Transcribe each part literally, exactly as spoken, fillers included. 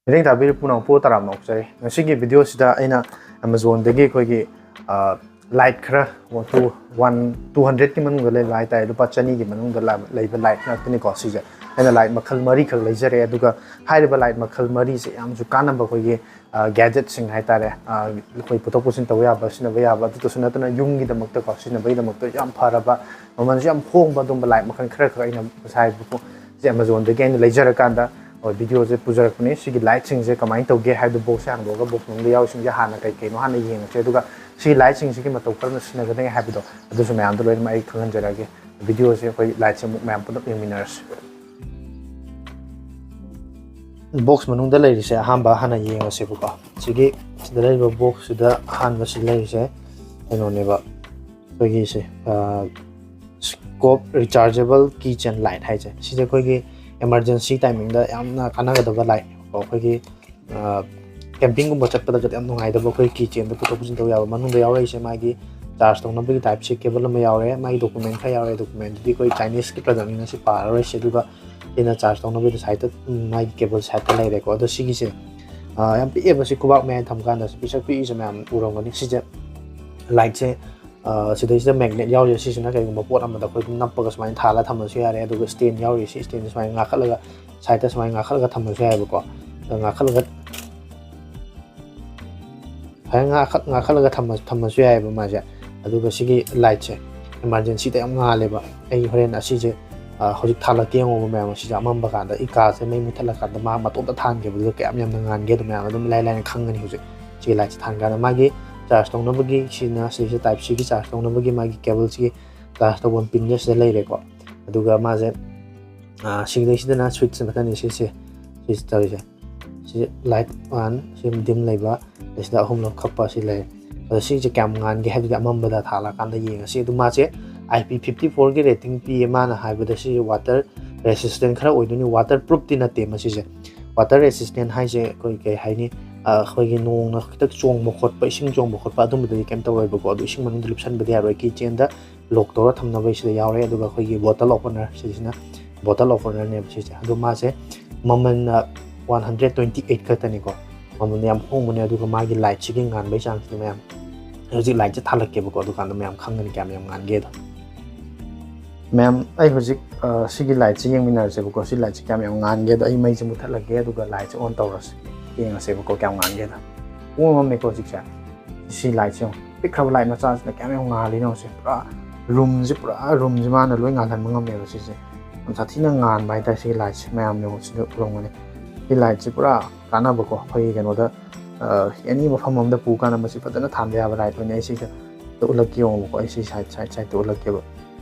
ꯃꯤꯠꯌꯦꯡ ꯇꯥꯕꯤꯔꯤꯕ ꯄꯨꯝꯅꯃꯛꯄꯨ ꯇꯔꯥꯝꯅ ꯑꯣꯛꯆꯔꯤ꯫ ꯉꯁꯤꯒꯤ ꯚꯤꯗꯤꯑꯣꯁꯤꯗ ꯑꯩꯅ ꯑꯦꯃꯥꯖꯣꯟꯗꯒꯤ ꯑꯩꯈꯣꯏꯒꯤ ꯂꯥꯏꯠ ꯈꯔ, ꯇꯨ ꯋꯥꯟ ꯇꯨ ꯍꯟꯗ꯭ꯔꯦꯠꯀꯤ ꯃꯅꯨꯡꯗ ꯂꯩꯕ ꯍꯥꯏꯇꯥꯔꯦ, ꯂꯨꯄꯥ ꯆꯅꯤꯒꯤ ꯃꯅꯨꯡꯗ ꯂꯩꯕ ꯂꯥꯏꯠ ꯉꯥꯛꯇꯅꯤꯀꯣ꯫ ꯁꯤꯁꯦ ꯑꯩꯅ ꯂꯥꯏꯠ ꯃꯈꯜ ꯃꯔꯤꯈꯛ ꯂꯩꯖꯔꯦ, ꯑꯗꯨꯒ ꯍꯥꯏꯔꯤꯕ ꯂꯥꯏꯠ ꯃꯈꯜ ꯃꯔꯤꯁꯦ ꯌꯥꯝꯁꯨ ꯀꯥꯟꯅꯕ ꯑꯩꯈꯣꯏꯒꯤ ꯒꯦꯖꯦꯠꯁꯤꯡ ꯍꯥꯏꯇꯥꯔꯦ, ꯑꯩꯈꯣꯏ ꯄꯨꯊꯣꯛ ꯄꯨꯁꯤꯟ ꯇꯧꯕ ꯌꯥꯕ, ꯁꯤꯖꯤꯟꯅꯕ ꯌꯥꯕ, ꯑꯗꯨꯇꯁꯨ ꯅꯠꯇꯅ ꯌꯨꯝꯒꯤꯗꯃꯛꯇꯀꯣ, ꯁꯤꯖꯤꯟꯅꯕꯒꯤꯗꯃꯛꯇ ꯌꯥꯝ ꯐꯔꯕ, ꯃꯃꯜꯁꯨ ꯌꯥꯝ ꯍꯣꯡꯕ ꯑꯗꯨꯝꯕ ꯂꯥꯏꯠ ꯃꯈꯜ ꯈꯔ ꯈꯛ ꯑꯩꯅ ꯉꯁꯥꯏ ꯁꯤ ꯑꯦꯃꯥꯖꯣꯟꯗꯒꯤ ꯑꯩꯅ ꯂꯩꯖꯔꯀꯥꯟꯗ ꯚꯤꯗꯤꯑꯣꯁꯦ ꯄꯨꯖꯔꯛꯄꯅꯤ꯫ ꯁꯤꯒꯤ ꯂꯥꯏꯠꯁꯤꯡꯁꯦ ꯀꯃꯥꯏꯅ ꯇꯧꯒꯦ ꯍꯥꯏꯕꯗꯨ ꯕꯣꯛꯁꯁꯦ ꯍꯥꯡꯗꯣꯛꯑꯒ ꯕꯣꯛꯁ ꯃꯅꯨꯡꯗ ꯌꯥꯎꯔꯤꯁꯤꯡꯁꯦ ꯍꯥꯟꯅ ꯀꯩ ꯀꯩꯅꯣ ꯍꯥꯟꯅ ꯌꯦꯡꯉꯁꯦ, ꯑꯗꯨꯒ ꯁꯤꯒꯤ ꯂꯥꯏꯠꯁꯤꯡꯁꯤꯒꯤ ꯃꯇꯧ ꯀꯔꯝꯅ ꯁꯤꯖꯤꯟꯅꯒꯗꯒꯦ ꯍꯥꯏꯕꯗꯣ ꯑꯗꯨꯁꯨ ꯃꯌꯥꯝꯗ ꯂꯣꯏꯅꯃꯛ ꯑꯩ ꯈꯪꯍꯟꯖꯔꯛꯑꯒꯦ꯫ ꯚꯤꯗꯤꯑꯣꯁꯦ ꯑꯩꯈꯣꯏ ꯂꯥꯏꯠꯁꯦ ꯑꯃꯨꯛ ꯃꯌꯥꯝ ꯄꯨꯂꯞ ꯌꯦꯡꯃꯤꯟꯅꯔꯁꯤ꯫ ꯕꯣꯛꯁ ꯃꯅꯨꯡꯗ ꯂꯩꯔꯤꯁꯦ ꯑꯍꯥꯟꯕ ꯍꯥꯟꯅ ꯌꯦꯡꯉꯁꯦꯕꯀꯣ꯫ ꯁꯤꯒꯤ ꯁꯤꯗ ꯂꯩꯔꯤꯕ ꯕꯣꯛꯁꯁꯤꯗ ꯑꯍꯥꯟꯕꯁꯤ ꯂꯩꯔꯤꯁꯦ ꯀꯩꯅꯣꯅꯦꯕ, ꯑꯩꯈꯣꯏꯒꯤꯁꯦ, ꯁ꯭ꯀꯣꯞ ꯔꯤꯆꯥꯔꯖꯦꯕꯜ ꯀꯤ ꯆꯦꯟ ꯂꯥꯏꯠ ꯍꯥꯏꯁꯦ꯫ ꯁꯤꯁꯦ ꯑꯩꯈꯣꯏꯒꯤ ꯏꯃꯥꯔꯖꯦꯟꯁꯤ ꯇꯥꯏꯃꯤꯡꯗ ꯌꯥꯝꯅ ꯀꯥꯟꯅꯒꯗꯕ ꯂꯥꯏꯠ꯫ ꯑꯩꯈꯣꯏꯒꯤ ꯀꯦꯝꯄꯤꯡꯒꯨꯝꯕ ꯆꯠꯄꯗꯒꯗꯤ ꯌꯥꯝ ꯅꯨꯡꯉꯥꯏꯗꯕ, ꯑꯩꯈꯣꯏ ꯀꯤ ꯆꯦꯟꯗ ꯄꯨꯊꯣꯛ ꯄꯨꯁꯤꯟ ꯇꯧ ꯌꯥꯕ꯫ ꯃꯅꯨꯡꯗ ꯌꯥꯎꯔꯛꯏꯁꯦ ꯃꯥꯒꯤ ꯆꯥꯔꯖ ꯇꯧꯅꯕꯒꯤ ꯇꯥꯏꯞꯁꯦ ꯀꯦꯕꯜ ꯑꯃ ꯌꯥꯎꯔꯦ, ꯃꯥꯒꯤ ꯗꯣꯀꯨꯃꯦꯟ ꯈꯔ ꯌꯥꯎꯔꯦ꯫ ꯗꯣꯀꯨꯃꯦꯟꯗꯨꯗꯤ ꯑꯩꯈꯣꯏ ꯆꯥꯏꯅꯤꯁꯀꯤ ꯄ꯭ꯔꯗꯛꯅꯤꯅ ꯁꯤ ꯄꯥꯔꯔꯣꯏꯁꯦ꯫ ꯑꯗꯨꯒ ꯑꯩꯅ ꯆꯥꯔꯖ ꯇꯧꯅꯕꯒꯤꯗ ꯁꯥꯏꯠꯇ, ꯎꯝ, ꯃꯥꯒꯤ ꯀꯦꯕꯜ ꯁꯥꯏꯠꯇ ꯂꯩꯔꯦꯀꯣ꯫ ꯑꯗꯣ ꯁꯤꯒꯤꯁꯦ, ꯑ, ꯌꯥꯝ ꯄꯤꯛꯑꯦꯕ꯫ ꯁꯤ ꯈꯨꯕꯥꯛ ꯃꯌꯥꯏ ꯊꯝꯀꯥꯟꯗ ꯁꯤ ꯄꯤꯁꯛ ꯄꯤꯛꯏꯁꯦ ꯃꯌꯥꯝ ꯎꯔꯝꯒꯅꯤ꯫ ꯁꯤꯁꯦ ꯂꯥꯏꯠꯁꯦ, ꯑ, ꯁꯤꯗꯩꯁꯤꯗ ꯃꯦꯒꯅꯦꯠ ꯌꯥꯎꯔꯤꯁꯦ, ꯁꯤꯁꯤꯅ ꯀꯩꯒꯨꯝꯕ ꯄꯣꯠ ꯑꯃꯗ ꯑꯩꯈꯣꯏ ꯑꯗꯨꯝ ꯅꯞꯄꯒ ꯁꯨꯃꯥꯏꯅ ꯊꯥꯜꯂ ꯊꯝꯃꯁꯨ ꯌꯥꯔꯦ꯫ ꯑꯗꯨꯒ ꯁ꯭ꯇꯦꯟ ꯌꯥꯎꯔꯤꯁꯦ, ꯁꯤ ꯁ꯭ꯇꯦꯟꯁꯦ ꯁꯨꯃꯥꯏꯅ ꯉꯥꯈꯠꯂꯒ, ꯁꯥꯏꯠꯇ ꯁꯨꯃꯥꯏꯅ ꯉꯥꯈꯠꯂꯒ ꯊꯝꯃꯁꯨ ꯌꯥꯏꯑꯕꯀꯣ꯫ ꯑꯗ ꯉꯥꯈꯠꯂꯒ ꯐꯖꯅ ꯉꯥꯈꯠ-, ꯉꯥꯈꯠꯂꯒ ꯊꯝꯃ-, ꯊꯝꯃꯁꯨ ꯌꯥꯏꯑꯕ ꯃꯥꯁꯦ꯫ ꯑꯗꯨꯒ ꯁꯤꯒꯤ ꯂꯥꯏꯠꯁꯦ ꯏꯃꯥꯔꯖꯦꯟꯁꯤꯗ ꯌꯥꯝ ꯉꯥꯜꯂꯦꯕ꯫ ꯑꯩ ꯍꯣꯔꯦꯟ ꯑꯁꯤꯁꯦ, ꯑ, ꯍꯧꯖꯤꯛ ꯊꯥꯜꯂꯛꯀꯦ ꯌꯦꯡꯉꯣꯕ ꯃꯌꯥꯝ, ꯑꯁꯤꯁꯦ ꯑꯃꯝꯕ ꯀꯥꯟꯗ, ꯑꯩ ꯀꯥꯁꯦ ꯃꯩ ꯃꯨꯠꯊꯠꯂꯀꯥꯟꯗ ꯃꯥ ꯃꯇꯣꯝꯇ ꯊꯥꯟꯒꯦꯕ꯫ ꯑꯗꯨꯒ ꯀꯌꯥꯝ ꯌꯥꯝꯅ ꯉꯥꯟꯒꯦ ꯑꯗꯨ ꯃꯌꯥꯝ ꯑꯗꯨꯝ ꯏꯂꯥꯏ ꯂꯥꯏꯅ ꯈꯪꯒꯅꯤ ꯍꯧꯖꯤꯛ꯫ ꯁꯤꯒꯤ ꯂꯥꯏꯠꯁꯦ ꯊꯥꯟ ꯀꯥꯟꯗ ꯃꯥꯒꯤ ꯆꯥꯔꯖ ꯇꯧꯅꯕꯒꯤ ꯁꯤꯅ, ꯁꯤꯁꯦ ꯇꯥꯏꯞ ꯁꯤꯒꯤ ꯆꯥꯔꯖ ꯇꯧꯅꯕꯒꯤ ꯃꯥꯒꯤ ꯀꯦꯕꯜꯁꯤꯒꯤ ꯆꯥꯔꯖ ꯇꯧꯐꯝ ꯄꯤꯟꯁꯦ ꯁꯤꯗ ꯂꯩꯔꯦꯀꯣ꯫ ꯑꯗꯨꯒ ꯃꯥꯁꯦ, ꯑ, ꯁꯤꯗꯩꯁꯤꯗꯅ ꯁ꯭ꯋꯤꯠꯆ ꯑꯃꯈꯛꯇꯅꯤ ꯁꯤꯁꯦ, ꯁꯤꯁꯦ ꯇꯧꯔꯤꯁꯦ꯫ ꯁꯤ ꯂꯥꯏꯠ ꯋꯥꯟ, ꯁꯤ ꯗꯤꯝ ꯂꯩꯕ, ꯑꯁꯤꯗ ꯑꯍꯨꯝꯂꯛ ꯈꯞꯄ ꯑꯁꯤ ꯂꯩ꯫ ꯑꯗꯣ ꯁꯤꯁꯦ ꯀꯌꯥꯝ ꯉꯥꯟꯒꯦ ꯍꯥꯏꯕꯗꯤ ꯑꯃꯝꯕꯗ ꯊꯥꯜꯂꯀꯥꯟꯗ ꯌꯦꯡꯉꯁꯤ꯫ ꯑꯗꯨ ꯃꯥꯁꯦ ꯑꯥꯏ ꯄꯤ ꯐꯤꯐꯇꯤ ꯐꯣꯔꯒꯤ ꯔꯦꯇꯤꯡ ꯄꯤꯌꯦ꯫ ꯃꯥꯅ ꯍꯥꯏꯕꯗ ꯁꯤꯁꯦ ꯋꯥꯇꯔ ꯔꯦꯁꯤꯁꯇꯦꯟ ꯈꯔ ꯑꯣꯏꯗꯣꯏꯅꯤ, ꯋꯥꯇꯔ ꯄ꯭ꯔꯨꯐꯇꯤ ꯅꯠꯇꯦ ꯃꯁꯤꯁꯦ꯫ ꯋꯥꯇꯔ ꯔꯦꯁꯤꯁꯇꯦꯟ ꯍꯥꯏꯁꯦ ꯑꯩꯈꯣꯏ ꯀꯩ ꯍꯥꯏꯅꯤ, ꯑ, ꯑꯩꯈꯣꯏꯒꯤ ꯅꯣꯡꯅ ꯈꯤꯇꯪ ꯆꯣꯡꯕ ꯈꯣꯠꯄ, ꯏꯁꯤꯡ ꯆꯣꯡꯕ ꯈꯣꯠꯄ ꯑꯗꯨꯝꯕꯗꯗꯤ ꯀꯩꯝ ꯇꯧꯔꯣꯏꯕꯀꯣ꯫ ꯑꯗꯨ ꯏꯁꯤꯡ ꯃꯅꯨꯡꯗ ꯂꯨꯞꯁꯟꯕꯗꯤ ꯌꯥꯔꯣꯏ꯫ ꯀꯤ ꯆꯦꯟꯗ ꯂꯣꯛ ꯇꯧꯔ ꯊꯝꯅꯕꯒꯤ ꯁꯤꯗ ꯌꯥꯎꯔꯦ꯫ ꯑꯗꯨꯒ ꯑꯩꯈꯣꯏꯒꯤ ꯕꯣꯇꯜ ꯑꯣꯄꯅꯔ, ꯁꯤꯁꯤꯅ ꯕꯣꯇꯜ ꯑꯣꯄꯅꯔꯅꯦꯕ ꯁꯤꯁꯦ꯫ ꯑꯗꯣ ꯃꯥꯁꯦ ꯃꯃꯜꯅ ꯋꯥꯟ ꯍꯟꯗ꯭ꯔꯦꯠ ꯇ꯭ꯋꯦꯟꯇꯤ ꯑꯩꯠ ꯈꯛꯇꯅꯤꯀꯣ꯫ ꯃꯃꯜ ꯌꯥꯝ ꯍꯣꯡꯕꯅꯦ꯫ ꯑꯗꯨꯒ ꯃꯥꯒꯤ ꯂꯥꯏꯠꯁꯤꯒꯤ ꯉꯥꯟꯕꯒꯤ ꯆꯥꯡꯁꯤꯗꯤ ꯃꯌꯥꯝ, ꯑꯩ ꯍꯧꯖꯤꯛ ꯂꯥꯏꯠꯁꯦ ꯊꯥꯜꯂꯛꯀꯦꯕꯀꯣ, ꯑꯗꯨꯀꯥꯟꯗ ꯃꯌꯥꯝ ꯈꯪꯒꯅꯤ ꯀꯌꯥꯝ ꯌꯥꯝ ꯉꯥꯟꯒꯦꯗꯣ꯫ ꯃꯌꯥꯝ, ꯑꯩ ꯍꯧꯖꯤꯛ, ꯑ, ꯁꯤꯒꯤ ꯂꯥꯏꯠꯁꯦ ꯌꯦꯡꯃꯤꯟꯅꯔꯁꯦꯕꯀꯣ꯫ ꯁꯤ ꯂꯥꯏꯠꯁꯦ ꯀꯌꯥꯝ ꯌꯥꯝ ꯉꯥꯟꯒꯦꯗꯣ ꯑꯩ ꯃꯩꯁꯦ ꯃꯨꯠꯊꯠꯂꯒꯦ, ꯑꯗꯨꯒ ꯂꯥꯏꯠꯁꯦ ꯑꯣꯟ ꯇꯧꯔꯁꯦ, ꯌꯦꯡꯉꯁꯦꯕꯀꯣ ꯀꯌꯥꯝ ꯉꯥꯟꯒꯦꯗꯣ꯫ ꯄꯨꯡꯃꯝ ꯃꯝꯃꯦꯀꯣ ꯍꯧꯖꯤꯛꯁꯦ꯫ ꯁꯤ ꯂꯥꯏꯠꯁꯦ ꯌꯦꯡꯉꯣ, ꯄꯤꯛꯈ꯭ꯔꯕ ꯂꯥꯏꯠ ꯃꯆꯥꯁꯤꯅ ꯀꯌꯥꯝ ꯌꯥꯝ ꯉꯥꯜꯂꯤꯅꯣ ꯌꯦꯡꯉꯣ꯫ ꯁꯤ ꯄꯨꯔꯥ ꯔꯨꯝꯁꯦ, ꯄꯨꯔꯥ ꯔꯨꯝꯁꯦ ꯃꯥꯅ ꯂꯣꯏ ꯉꯥꯜꯍꯟꯕ ꯉꯝꯃꯦꯕ ꯁꯤꯁꯦ꯫ ꯌꯥꯝ ꯁꯥꯊꯤꯅ ꯉꯥꯟꯕ ꯍꯥꯏꯇꯥꯔꯦ ꯁꯤꯒꯤ ꯂꯥꯏꯠꯁꯦ꯫ ꯃꯌꯥꯝ ꯌꯦꯡꯉꯣ, ꯁꯤꯗ ꯎꯔꯝꯒꯅꯤ꯫ ꯁꯤ ꯂꯥꯏꯠꯁꯦ ꯄꯨꯔꯥ ꯀꯥꯟꯅꯕꯀꯣ, ꯑꯩꯈꯣꯏꯒꯤ ꯀꯩꯅꯣꯗ, ꯑ, ꯑꯦꯅꯤ ꯃꯐꯝ ꯑꯃꯗ ꯄꯨ ꯀꯥꯟꯗ ꯃꯁꯤ ꯐꯖꯅ ꯊꯥꯟꯕ ꯌꯥꯕ ꯂꯥꯏꯠ ꯑꯣꯏꯅ ꯑꯩ ꯁꯤꯗ ꯎꯠꯂꯛꯀꯦ ꯌꯦꯡꯉꯣꯕꯀꯣ꯫ ꯑꯩ ꯁꯤ ꯁꯥꯏꯠ, ꯁꯥꯏꯠ, ꯁꯥꯏꯠꯇ ꯎꯠꯂꯛꯀꯦꯕ꯫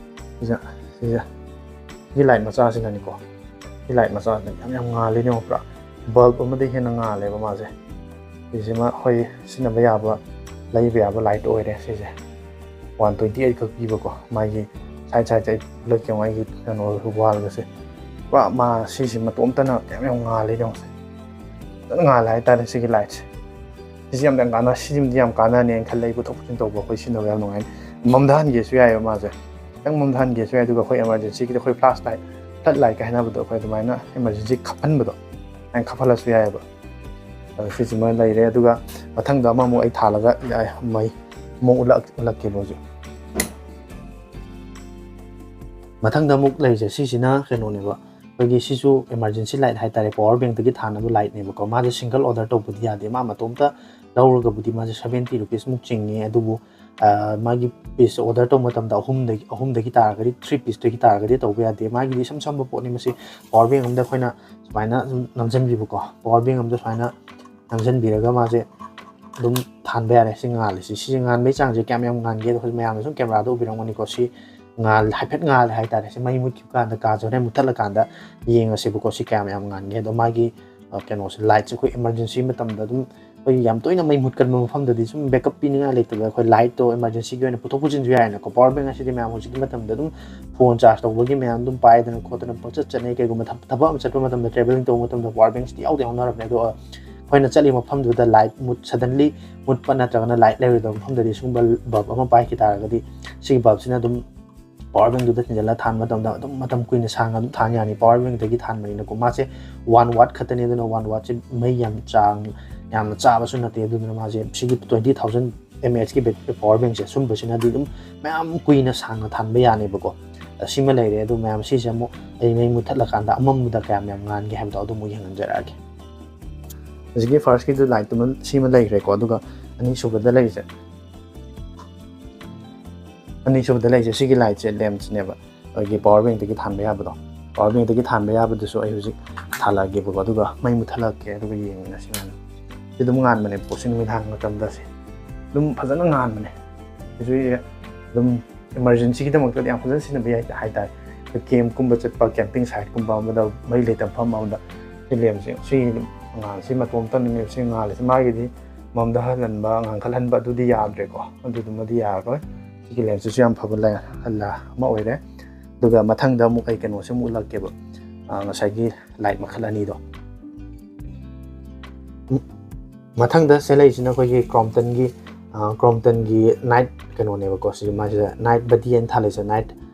ꯁꯤꯁꯦ, ꯁꯤꯁꯦ, ꯁꯤ ꯂꯥꯏꯠ ꯃꯆꯥꯁꯤꯅꯅꯤꯀꯣ꯫ ꯁꯤ ꯂꯥꯏꯠ ꯃꯆꯥꯁꯤꯅ ꯌꯥꯝ, ꯌꯥꯝ ꯉꯥꯜꯂꯤꯅꯦ ꯌꯦꯡꯉꯣ, ꯄꯨꯔꯥ ꯕꯜꯕ ꯑꯃꯗꯒꯤ ꯍꯦꯟꯅ ꯉꯥꯜꯂꯦꯕ ꯃꯥꯁꯦ꯫ ꯁꯤꯁꯤꯃ ꯑꯩꯈꯣꯏ ꯁꯤꯖꯤꯟꯅꯕ ꯌꯥꯕ, ꯂꯩꯕ ꯌꯥꯕ ꯂꯥꯏꯠ ꯑꯣꯏꯔꯦ ꯁꯤꯁꯦ꯫ ꯋꯥꯟ ꯇ꯭ꯋꯦꯟꯇꯤ ꯑꯩꯠ ꯈꯛ ꯄꯤꯕꯀꯣ꯫ ꯃꯥꯒꯤ ꯁꯥꯏꯠ, ꯁꯥꯏꯠꯁꯦ ꯑꯩ ꯎꯠꯂꯛꯀꯦ ꯌꯦꯡꯉꯣ, ꯑꯩꯒꯤ ꯀꯩꯅꯣ ꯋꯥꯜꯒꯁꯦ꯫ ꯄꯨꯔꯥ ꯃꯥ ꯁꯤꯁꯤ ꯃꯇꯣꯝꯇꯅ ꯀꯌꯥꯝ ꯌꯥꯝ ꯉꯥꯜꯂꯤꯅꯦ ꯌꯦꯡꯉꯣꯁꯦ꯫ ꯐꯖꯅ ꯉꯥꯜꯂꯦ ꯍꯥꯏꯇꯥꯔꯦ ꯁꯤꯒꯤ ꯂꯥꯏꯠꯁꯦ꯫ ꯁꯤꯁꯦ ꯌꯥꯝ ꯌꯥꯝ ꯀꯥꯟꯅ-, ꯁꯤꯁꯤꯃꯗꯤ ꯌꯥꯝ ꯀꯥꯟꯅꯅꯦꯅ ꯈꯜꯂꯦ꯫ ꯑꯩ ꯄꯨꯊꯣꯛ ꯄꯨꯁꯤꯟ ꯇꯧꯕ ꯑꯩꯈꯣꯏ ꯁꯤꯖꯤꯟꯅꯕ ꯌꯥꯝ ꯅꯨꯡꯉꯥꯏꯅꯤ꯫ ꯃꯝꯊꯍꯟꯒꯦꯁꯨ ꯌꯥꯏꯑꯕ ꯃꯥꯁꯦ꯫ ꯈꯤꯇꯪ ꯃꯝꯊꯍꯟꯒꯦꯁꯨ ꯌꯥꯏ꯫ ꯑꯗꯨꯒ ꯑꯩꯈꯣꯏ ꯏꯃꯥꯔꯖꯦꯟꯁꯤꯒꯤꯗꯤ ꯑꯩꯈꯣꯏ ꯐ꯭ꯂꯥꯁ ꯂꯥꯏꯠ, ꯐ꯭ꯂꯠ ꯂꯥꯏꯠꯀ ꯍꯥꯏꯅꯕꯗꯣ, ꯑꯩꯈꯣꯏ ꯑꯗꯨꯃꯥꯏꯅ ꯏꯃꯥꯔꯖꯦꯟꯁꯤ ꯈꯞꯍꯟꯕꯗꯣ, ꯑꯗꯨꯃꯥꯏꯅ ꯈꯞꯍꯜꯂꯁꯨ ꯌꯥꯏꯑꯕ꯫ ꯑꯗꯣ ꯁꯤꯁꯤꯃ ꯂꯩꯔꯦ꯫ ꯑꯗꯨꯒ ꯃꯊꯪꯗ ꯑꯃꯃꯨꯛ ꯑꯩ ꯊꯥꯜꯂꯒ ꯌꯥꯏ, ꯃꯩ ꯑꯃꯨꯛ ꯎꯠꯂꯛ-, ꯎꯠꯂꯛꯀꯦꯕ ꯍꯧꯖꯤꯛ꯫ ꯃꯊꯪꯗ ꯑꯃꯨꯛ ꯂꯩꯔꯤꯁꯦ ꯁꯤꯁꯤꯅ ꯀꯩꯅꯣꯅꯦꯕ, ꯑꯩꯈꯣꯏꯒꯤ ꯁꯤꯁꯨ ꯏꯃꯥꯔꯖꯦꯟꯁꯤ ꯂꯥꯏꯠ ꯍꯥꯏꯇꯥꯔꯦ, ꯄꯋꯥꯔ ꯕꯦꯡꯛꯇꯒꯤ ꯊꯥꯅꯕ ꯂꯥꯏꯠꯅꯦꯕꯀꯣ꯫ ꯃꯥꯁꯦ ꯁꯤꯡꯒꯜ ꯑꯣꯔꯗꯔ ꯇꯧꯕꯗꯤ ꯌꯥꯗꯦ꯫ ꯃꯥ ꯃꯇꯣꯝꯇ ꯂꯧꯔꯒꯕꯨꯗꯤ ꯃꯥꯁꯦ ꯁꯕꯦꯟꯇꯤ ꯔꯨꯄꯤꯁꯃꯨꯛ ꯆꯤꯡꯉꯦ꯫ ꯑꯗꯨꯕꯨ, ꯑ, ꯃꯥꯒꯤ ꯄꯤꯁ ꯑꯣꯔꯗꯔ ꯇꯧꯕ ꯃꯇꯝꯗ ꯑꯍꯨꯝꯗꯒꯤ, ꯑꯍꯨꯝꯗꯒꯤ ꯇꯥꯔꯒꯗꯤ, ꯊ꯭ꯔꯤ ꯄꯤꯁꯇꯒꯤ ꯇꯥꯔꯒꯗꯤ ꯇꯧꯕ ꯌꯥꯗꯦ꯫ ꯃꯥꯒꯤꯗꯤ ꯏꯁꯝ ꯁꯝꯕ ꯄꯣꯠꯅꯤ꯫ ꯃꯁꯤ ꯄꯋꯥꯔ ꯕꯦꯡꯛ ꯑꯃꯗ ꯑꯩꯈꯣꯏꯅ ꯁꯨꯃꯥꯏꯅ ꯁꯨꯝ ꯅꯝꯁꯤꯟꯕꯤꯕꯀꯣ, ꯄꯋꯥꯔ ꯕꯦꯡꯛ ꯑꯃꯗ ꯁꯨꯃꯥꯏꯅ ꯅꯝꯁꯤꯟꯕꯤꯔꯒ ꯃꯥꯁꯦ ꯑꯗꯨꯝ ꯊꯥꯟꯕ ꯌꯥꯔꯦ꯫ ꯁꯤ ꯉꯥꯜꯂꯤꯁꯤ, ꯁꯤꯁꯦ ꯉꯥꯟꯕꯒꯤ ꯆꯥꯡꯁꯦ ꯀꯌꯥꯝ ꯌꯥꯝ ꯉꯥꯟꯒꯦ? ꯑꯩꯈꯣꯏ ꯃꯌꯥꯝꯅ ꯁꯨꯝ ꯀꯦꯃꯦꯔꯥꯗ ꯎꯕꯤꯔꯝꯒꯅꯤꯀꯣ꯫ ꯁꯤ ꯉꯥꯜ-, ꯍꯥꯏꯐꯦꯠ ꯉꯥꯜꯂꯦ ꯍꯥꯏꯇꯥꯔꯦ꯫ ꯁꯤ ꯃꯩ ꯃꯨꯠꯈꯤꯕ ꯀꯥꯟꯗ, ꯀꯥꯁꯦ ꯍꯣꯔꯦꯟ ꯃꯨꯠꯊꯠꯂꯀꯥꯟꯗ ꯌꯦꯡꯉꯁꯦꯕꯀꯣ, ꯁꯤ ꯀꯌꯥꯝ ꯌꯥꯝ ꯉꯥꯟꯒꯦ꯫ ꯑꯗꯣ ꯃꯥꯒꯤ, ꯑ, ꯀꯩꯅꯣꯁꯦ, ꯂꯥꯏꯠꯁꯦ ꯑꯩꯈꯣꯏ ꯏꯃꯥꯔꯖꯦꯟꯁꯤ ꯃꯇꯝꯗ ꯑꯗꯨꯝ, ꯑꯩꯈꯣꯏ ꯌꯥꯝ ꯇꯣꯏꯅ ꯃꯩ ꯃꯨꯠꯀꯟꯕ ꯃꯐꯝꯗꯗꯤ ꯁꯨꯝ ꯕꯦꯛꯀꯞ ꯄꯤꯅꯤꯡꯉꯥꯏ ꯂꯩꯇꯕꯗ ꯑꯩꯈꯣꯏ ꯂꯥꯏꯠꯇꯣ ꯏꯃꯥꯔꯖꯦꯟꯁꯤꯒꯤ ꯑꯣꯏꯅ ꯄꯨꯊꯣꯛ ꯄꯨꯁꯤꯟꯁꯨ ꯌꯥꯏꯅꯀꯣ꯫ ꯄꯋꯥꯔ ꯕꯦꯡꯛ ꯑꯁꯤꯗꯤ ꯃꯌꯥꯝ ꯍꯧꯖꯤꯛꯀꯤ ꯃꯇꯝꯗ ꯑꯗꯨꯝ ꯐꯣꯟ ꯆꯥꯔꯖ ꯇꯧꯕꯒꯤ ꯃꯌꯥꯝ ꯑꯗꯨꯝ ꯄꯥꯏꯗꯅ ꯈꯣꯠꯇꯅ ꯄꯪꯆꯠ ꯆꯠꯅꯩ꯫ ꯀꯩꯒꯨꯝꯕ ꯊꯕ-, ꯊꯕꯛ ꯑꯃ ꯆꯠꯄ ꯃꯇꯝꯗ, ꯇ꯭ꯔꯦꯚꯦꯂꯤꯡ ꯇꯧꯕ ꯃꯇꯝꯗ ꯄꯋꯥꯔ ꯕꯦꯡꯛꯁꯤꯗꯤ ꯌꯥꯎꯗꯤ ꯌꯥꯎꯅꯔꯕꯅꯦ꯫ ꯑꯗꯣ, ꯑ, ꯑꯩꯈꯣꯏꯅ ꯆꯠꯂꯤꯕ ꯃꯐꯝꯗꯨꯗ ꯂꯥꯏꯠ ꯃꯨꯠ-, ꯁꯗꯟꯂꯤ ꯃꯨꯠꯄ ꯅꯠꯇ꯭ꯔꯒꯅ ꯂꯥꯏꯠ ꯂꯩꯔꯣꯏꯗꯕ ꯃꯐꯝꯗꯗꯤ ꯁꯤꯒꯨꯝꯕ ꯕꯜꯕ ꯑꯃ ꯄꯥꯏꯈꯤ ꯇꯥꯔꯒꯗꯤ ꯁꯤꯒꯤ ꯕꯜꯕꯁꯤꯅ ꯑꯗꯨꯝ ꯄꯋꯥꯔ ꯕꯦꯡꯗꯨꯗ ꯊꯤꯟꯖꯤꯜꯂꯒ ꯊꯥꯟꯕ ꯃꯇꯝꯗ ꯑꯗꯨꯝ ꯃꯇꯝ ꯀꯨꯏꯅ ꯁꯥꯡꯅ ꯑꯗꯨꯝ ꯊꯥꯟ ꯌꯥꯅꯤ꯫ ꯄꯋꯥꯔ ꯕꯦꯡꯗꯒꯤ ꯊꯥꯟꯕꯅꯤꯅꯀꯣ, ꯃꯥꯁꯦ ꯋꯥꯟ ꯋꯥꯠ ꯈꯛꯇꯅꯤ, ꯑꯗꯨꯅ ꯋꯥꯟ ꯋꯥꯠꯁꯦ ꯃꯩ ꯌꯥꯝ ꯆꯥꯡ ꯌꯥꯝꯅ ꯆꯥꯕꯁꯨ ꯅꯠꯇꯦ꯫ ꯑꯗꯨꯗꯨꯅ ꯃꯥꯁꯦ ꯁꯤꯒꯤ twenty thousand mAh ꯀꯤ ꯕꯦꯠ ꯄꯋꯥꯔ ꯕꯦꯡꯁꯦ ꯁꯨꯝꯕꯁꯤꯅꯗꯤ ꯑꯗꯨꯝ ꯃꯌꯥꯝ ꯀꯨꯏꯅ ꯁꯥꯡꯅ ꯊꯥꯟꯕ ꯌꯥꯅꯦꯕꯀꯣ꯫ ꯁꯤꯃ ꯂꯩꯔꯦ꯫ ꯑꯗꯨ ꯃꯌꯥꯝ ꯁꯤꯁꯦ ꯑꯃꯨꯛ ꯑꯩ ꯃꯩ ꯃꯨꯠꯊꯠꯂꯀꯥꯟꯗ ꯑꯃꯝꯕꯗ ꯀꯌꯥꯝ ꯌꯥꯝ ꯉꯥꯟꯒꯦ ꯍꯥꯏꯕꯗꯣ ꯑꯗꯨ ꯑꯃꯨꯛ ꯌꯦꯡꯍꯟꯖꯔꯛꯑꯒꯦ꯫ ꯍꯧꯖꯤꯛꯀꯤ ꯐꯥꯔꯁꯀꯤꯗꯨ ꯂꯥꯏꯠꯇꯨꯃ ꯁꯤꯃ ꯂꯩꯈ꯭ꯔꯦꯀꯣ꯫ ꯑꯗꯨꯒ ꯑꯅꯤꯁꯨꯕꯗ ꯂꯩꯔꯤꯁꯦ, ꯑꯅꯤꯁꯨꯕꯗ ꯂꯩꯔꯤꯁꯦ ꯁꯤꯒꯤ ꯂꯥꯏꯠꯁꯦ, ꯂꯦꯝꯞꯁꯤꯅꯦꯕ, ꯑꯩꯈꯣꯏꯒꯤ ꯄꯋꯥꯔ ꯕꯦꯡꯛꯇꯒꯤ ꯊꯥꯟꯕ ꯌꯥꯕꯗꯣ꯫ ꯄꯋꯥꯔ ꯕꯦꯡꯛꯇꯒꯤ ꯊꯥꯟꯕ ꯌꯥꯕꯗꯨꯁꯨ ꯑꯩ ꯍꯧꯖꯤꯛ ꯊꯥꯜꯂꯛꯑꯒꯦꯕꯀꯣ, ꯑꯗꯨꯒ ꯃꯩ ꯃꯨꯠꯊꯠꯂꯛꯀꯦ, ꯑꯗꯨꯒ ꯌꯦꯡꯃꯤꯟꯅꯁꯤ ꯃꯌꯥꯝ꯫ ꯁꯤ ꯑꯗꯨꯝ ꯉꯥꯟꯕꯅꯦ ꯄꯣꯠꯁꯤ, ꯅꯨꯃꯤꯗꯥꯡ ꯃꯇꯝꯗ ꯁꯤ ꯑꯗꯨꯝ ꯐꯖꯅ ꯉꯥꯟꯕꯅꯦ꯫ ꯁꯤꯁꯨ ꯑꯗꯨꯝ ꯏꯃꯥꯔꯖꯦꯟꯁꯤꯒꯤꯗꯃꯛꯇꯗꯤ ꯌꯥꯝ ꯐꯖꯅ ꯁꯤꯖꯤꯟꯅꯕ ꯌꯥꯏ ꯍꯥꯏꯇꯥꯔꯦ꯫ ꯑꯩꯈꯣꯏ ꯀꯦꯝꯞꯀꯨꯝꯕ ꯆꯠꯄ, ꯀꯦꯝꯄꯤꯡ ꯁꯥꯏꯠꯀꯨꯝꯕ ꯑꯃꯗ, ꯃꯩ ꯂꯩꯇꯕ ꯃꯐꯝ ꯑꯃꯗ ꯁꯤ ꯂꯦꯝꯞꯁꯦ, ꯁꯤ ꯉꯥꯟꯁꯤ ꯃꯇꯣꯝꯇꯅꯅꯦ ꯁꯤ ꯉꯥꯜꯂꯤꯁꯦ꯫ ꯃꯥꯒꯤꯗꯤ ꯃꯝꯗ ꯍꯜꯍꯟꯕ, ꯉꯥꯟꯈꯠꯍꯟꯕ ꯑꯗꯨꯗꯤ ꯌꯥꯗ꯭ꯔꯦꯀꯣ, ꯑꯗꯨꯗꯨꯃꯗꯤ ꯌꯥꯔꯔꯣꯏ꯫ ꯁꯤꯒꯤ ꯂꯦꯝꯞꯁꯤꯁꯨ ꯌꯥꯝ ꯐꯕ ꯂ-, ꯂ-, ꯑꯃ ꯑꯣꯏꯔꯦ꯫ ꯑꯗꯨꯒ ꯃꯊꯪꯗ ꯑꯃꯨꯛ ꯑꯩ ꯀꯩꯅꯣꯁꯦ ꯑꯃꯨꯛ ꯎꯠꯂꯛꯀꯦꯕ, ꯑ, ꯉꯁꯥꯏꯒꯤ ꯂꯥꯏꯠ ꯃꯈꯜ ꯑꯅꯤꯗꯣ꯫ ꯎꯝ, ꯃꯊꯪꯗ ꯁꯤ ꯂꯩꯔꯤꯁꯤꯅ ꯑꯩꯈꯣꯏꯒꯤ ꯀ꯭ꯔꯣꯝꯇꯟꯒꯤ, ꯑ, ꯀ꯭ꯔꯣꯝꯇꯟꯒꯤ ꯅꯥꯏꯠ ꯀꯩꯅꯣꯅꯦꯕꯀꯣ꯫ ꯁꯤ ꯃꯥꯁꯤꯗ ꯅꯥꯏꯠ ꯕꯗꯤ ꯍꯥꯏꯅ ꯊꯥꯜꯂꯤꯁꯦ, ꯅꯥꯏꯠ